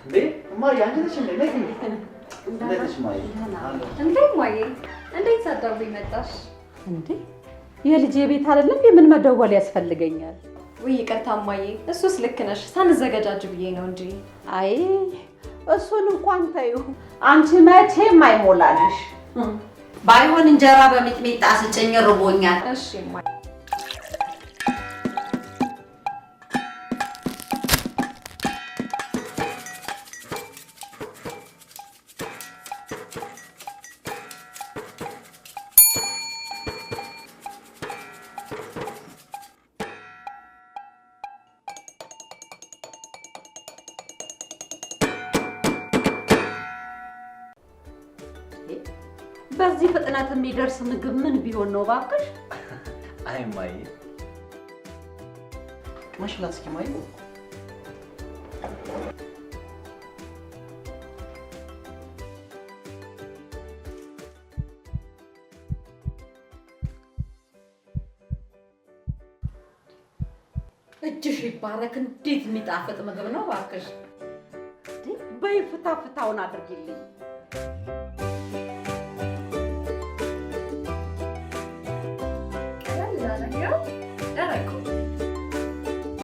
እንዴ እማዬ፣ አንቺ ነሽ እንዴ? ነይ ግቢ። እንዴት ነሽ እማዬ? እንዴ እማዬ፣ እንዴት ሳትደውይ መጣሽ? እንዴ የልጄ ቤት አይደለም የምን መደወል ያስፈልገኛል? ውይ ይቅርታ እማዬ፣ እሱስ ልክ ነሽ። ሳንዘገጃጅ ብዬ ነው እንጂ። አይ እሱን እንኳን ተይው፣ አንቺ መቼም አይሞላልሽ። ባይሆን እንጀራ በሚጥሚጣ ስጭኝ፣ ርቦኛል። እሺ እማዬ። በዚህ ፍጥነት የሚደርስ ምግብ ምን ቢሆን ነው እባክሽ? አይ እማዬ፣ ቅመሽላት እስኪ እማዬ። እጅሽ ይባረክ። እንዴት የሚጣፍጥ ምግብ ነው እባክሽ! በይ ፍታ ፍታውን አድርጊልኝ።